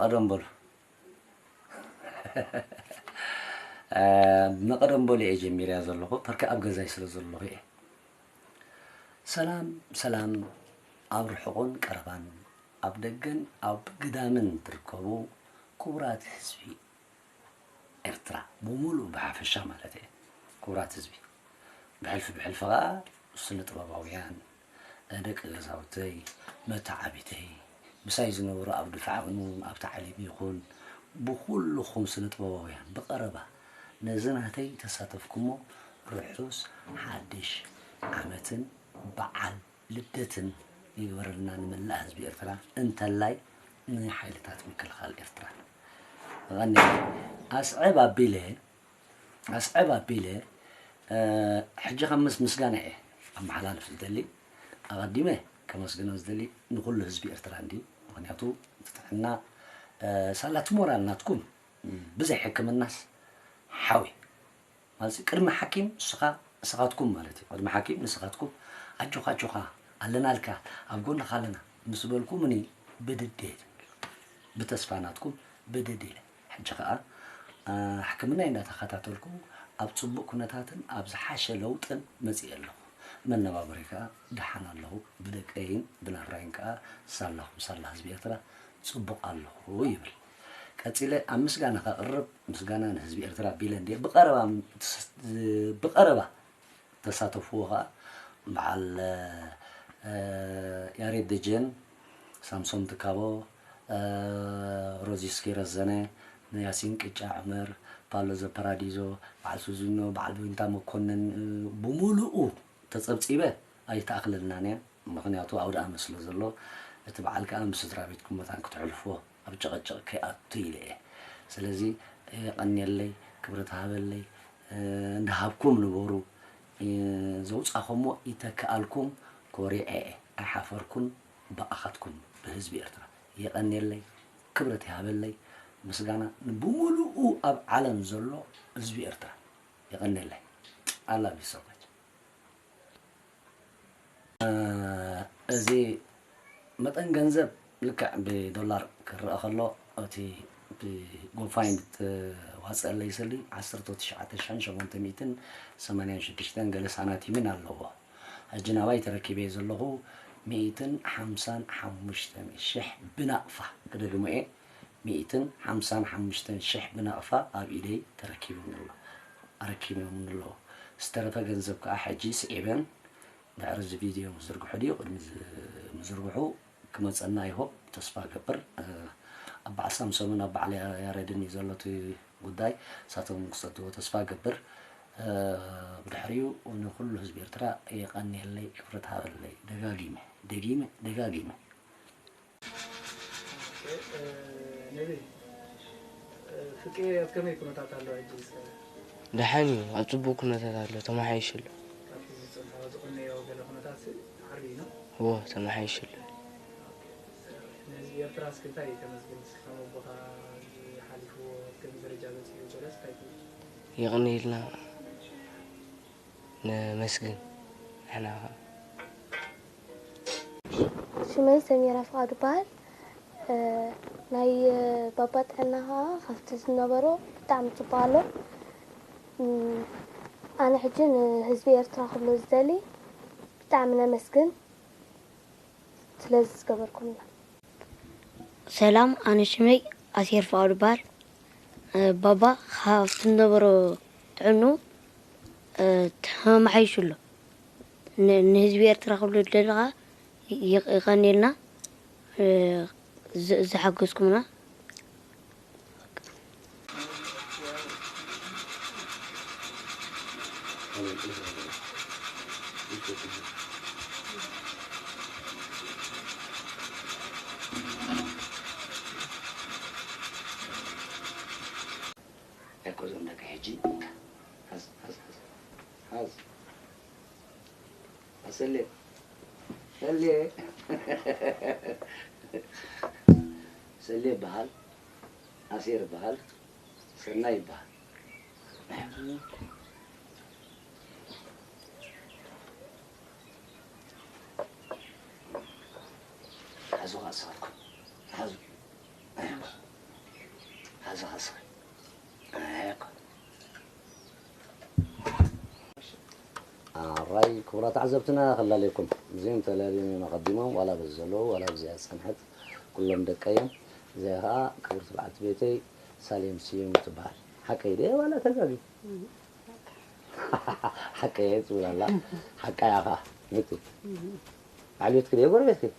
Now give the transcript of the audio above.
ቀደም በሉ። እ፣ መቐደም በሉ እየ ጀሚርያ ዘለኹ፣ ፐርከ ኣብ ገዛይ ስለ ዘለኹ እየ። ሰላም፣ ሰላም፣ ኣብ ርሑቕን ቀረባን፣ ኣብ ደገን ኣብ ግዳምን ትርከቡ ክቡራት ህዝቢ ኤርትራ ብምሉእ ብሓፈሻ ማለት እየ። ክቡራት ህዝቢ፣ ብሕልፊ ብሕልፊ ኸኣ ስነ ጥበባውያን፣ ደቂ ገዛውተይ፣ መተዓቢተይ፣ ምሳይ ዝነበሩ ኣብ ድፋዕ ይኹን ኣብ ታዕሊም ይኹን፣ ብኹልኹም ስነ ጥበባውያን ብቐረባ ነዚ ናተይ ተሳተፍኩሞ ርሑስ ሓድሽ ዓመትን በዓል ልደትን ይግበረልና ንመላእ ህዝቢ ኤርትራ፣ እንተላይ ንሓይልታት ምክልኻል ኤርትራ። ኣቐኒ ኣስዕብ ኣቢለ፣ ኣስዕብ ኣቢለ፣ እ፣ ሕጂ ከም ምስ ምስጋና እየ ኣመሓላልፍ ዝደሊ። ኣቐዲመ ከመስግኖ ዝደሊ ንኹሉ ህዝቢ ኤርትራ እንድዩ። ምኽንያቱ እቲ ጥዕና፣ እ፣ ሳላ እቲ ሞራል ናትኩም፣ ም፣ ብዘይ ሕክምናስ ሓዊ። ማለት ቅድሚ ሓኪም ንስኻ፣ ንስኻትኩም ማለት እዩ። ቅድሚ ሓኪም ንስኻትኩም፣ "ኣጆኻ፣ ኣጆኻ፣ ኣለናልካ፣ ኣብ ጎንኻ ኣለና" ምስ በልኩምኒ ብድድ እየ። ብተስፋ ናትኩም ብድድ ኢለ። ሕጂ ኸኣ፣ እ፣ ሕክምናይ እንዳተኸታተልኩ ኣብ ጽቡቕ ኩነታትን ኣብ ዝሓሸ ለውጥን መጺኤ ኣለኹ። መነባብሮይ ከኣ ደሓን ኣለኹ። ብደቀይን ብናብራይን ከኣ ሳላኹም ሳላ ህዝቢ ኤርትራ ጽቡቕ ኣለኹ ይብል። ቀጺለ ኣብ ምስጋና ከቕርብ፣ ምስጋና ንህዝቢ ኤርትራ ቢለ እንድየ ብቐረባ፣ ብቐረባ ተሳተፍዎ ኸኣ በዓል፣ እ፣ ያሬድ ደጀን፣ ሳምሶም ትካቦ፣ እ፣ ሮዚስኪ ረዘነ፣ ያሲን ቅጫ ዑመር፣ ፓሎ ዘፓራዲዞ፣ በዓል ሱዚኖ፣ በዓል ዊንታ መኮንን፣ እ፣ ብምሉኡ ተጸብጺበ ኣይተኣኽለልናን እያ። ምኽንያቱ ኣውደ ኣመት ስለ ዘሎ፣ እቲ በዓል ከኣ ምስ ስድራ ቤትኩም መታን ክትሕልፍዎ ኣብ ጭቕጭቕ ከይኣቱ ኢለ እየ። ስለዚ የቐንየለይ፣ ክብረት ሃበለይ፣ እ፣ እንዳሃብኩም ንበሩ፣ እ፣ ዘውጻኹሞ ይተክኣልኩም፣ ኮሪዐ እየ፣ ኣይሓፈርኩን ብኣኻትኩም ብህዝቢ ኤርትራ። የቐንየለይ፣ ክብረት ይሃበለይ፣ ምስጋና ንብምሉኡ ኣብ ዓለም ዘሎ ህዝቢ ኤርትራ። የቐንየለይ። I love you so much። እ፣ እዚ መጠን ገንዘብ ልክዕ ብዶላር ክረአ ከሎ፣ እቲ ብጎፋይንድ ተዋፀለይ ስእሊ ዓሰርተ ትሽዓተ ሽሕን ሸሞንተ ሚእትን ሰማንያን ሽዱሽተን ገለ ሳናቲምን ኣለዎ። ሕጂ ናባይ ተረኪበዮ ዘለኹ ሚእትን ሓምሳን ሓሙሽተን ሽሕ ብናቕፋ። ክደግሞ እየ፣ ሚእትን ሓምሳን ሓሙሽተን ሽሕ ብናቕፋ ኣብ ኢደይ ተረኪቡኒ ኣሎ፣ ኣረኪቦምኒ ኣለዉ። ዝተረፈ ገንዘብ ከኣ ሕጂ ስዒበን ድሕሪ እዚ ቪድዮ ምስ ዝርግሑ ድዩ፣ ቅድሚ ዝ-፣ ምዝርግሑ ክመጸና ይሆፕ፣ ተስፋ እገብር። እ፣ ኣብ በዓል ሳምሶምን ኣብ በዓል ያ-፣ ያሬድን እዩ ዘሎ እቲ ጉዳይ፣ ንሳቶም ክሰድዎ ተስፋ እገብር። እ፣ ብድሕሪኡ ንኹሉ ህዝቢ ኤርትራ የቐንየለይ፣ ክብረት ሃበለይ፣ ደጋጊመ፣ ደጊመ፣ ደጋጊመ። ኦኬ፣ እ፣ ነቢ፣ እ፣ ፍቄ ኣብ ከመይ ኩነታት ኣሎ ሕጂ? እስከ ደሓን እዩ፣ ኣብ ጽቡቕ ኩነታት ኣሎ፣ ተመሓይሹ ኣሎ። ካብቲ ዝጽንሖ ዝቕነዮ ገለ ኩነታት ሲ ተዓርዩ ነው? እዎ፣ ተመሓይሹ ኣሎ። ኦኬ፣ ንህዝቢ ኤርትራ እስኪ እንታይ እዩ ተመስግን? እስኪ ካብ ኣቦኻ ዝሓሊፍዎ ከም ደረጃ በጺሑ ገለስ እንታይ ትብል? የቕንየልና። ነመስግን ንሕና ኸኣ። ሽመይ ሰሚራ ፍቓዱ ይበሃል። እ፣ ናይ፣ እ፣ ባባ ጥዕና ኸኣ ካብቲ ዝነበሮ ብጣዕሚ ጽቡቕ ኣሎ። እም፣ ኣነ ሕጂ ንህዝቢ ኤርትራ ክብሎ ዝደሊ ብጣዕሚ ነመስግን ስለ ዝገበርኩምና። ሰላም፣ ኣነ ሽመይ ኣሴር ፍቓዱ ይበሃል። እ፣ ባባ ካብቲ ዝነበሮ ጥዕንኡ፣ እ፣ ተመሓይሹ ኣሎ። ን-፣ ንህዝቢ ኤርትራ ክብሎ ዝደሊ ኸኣ ይ-፣ የቐንየልና፣ እ፣ ዝ-፣ ዝሓገዝኩምና። ኣይኮዞም ደቂ ሕጂ። ሓዝ፣ ሓዝ፣ ሓዝ። ሓዝ። ኣሰሌ። ሰሌ። ሰሌ ይበሃል። ኣሴር ይበሃል። ሰናይ ይበሃል። ሓዙ ኸኣ ንስኻትኩም። ሓዙ። ኣራይ ክቡራት ተዓዘብትና ከላለይኩም እዚኦም ተላለዮም እዮም ኣቐዲሞም ዋላ በዚ ዘለዉ ዋላ ብዚኣ ዝጸንሐት ኩሎም ደቀ እዮም። እዚኣ ኸዓ ክብርቲ በዓልቲ ቤተይ ሳሌም ስዩም ትበሃል። ሓቀይ ድየ ዋላ ተጋግየ? ሓቀይ እየ ትብል ኣላ። ሓቃያ ኸዓ ነቲ በዓል ቤትኪ ድየ ጎረቤትኪ?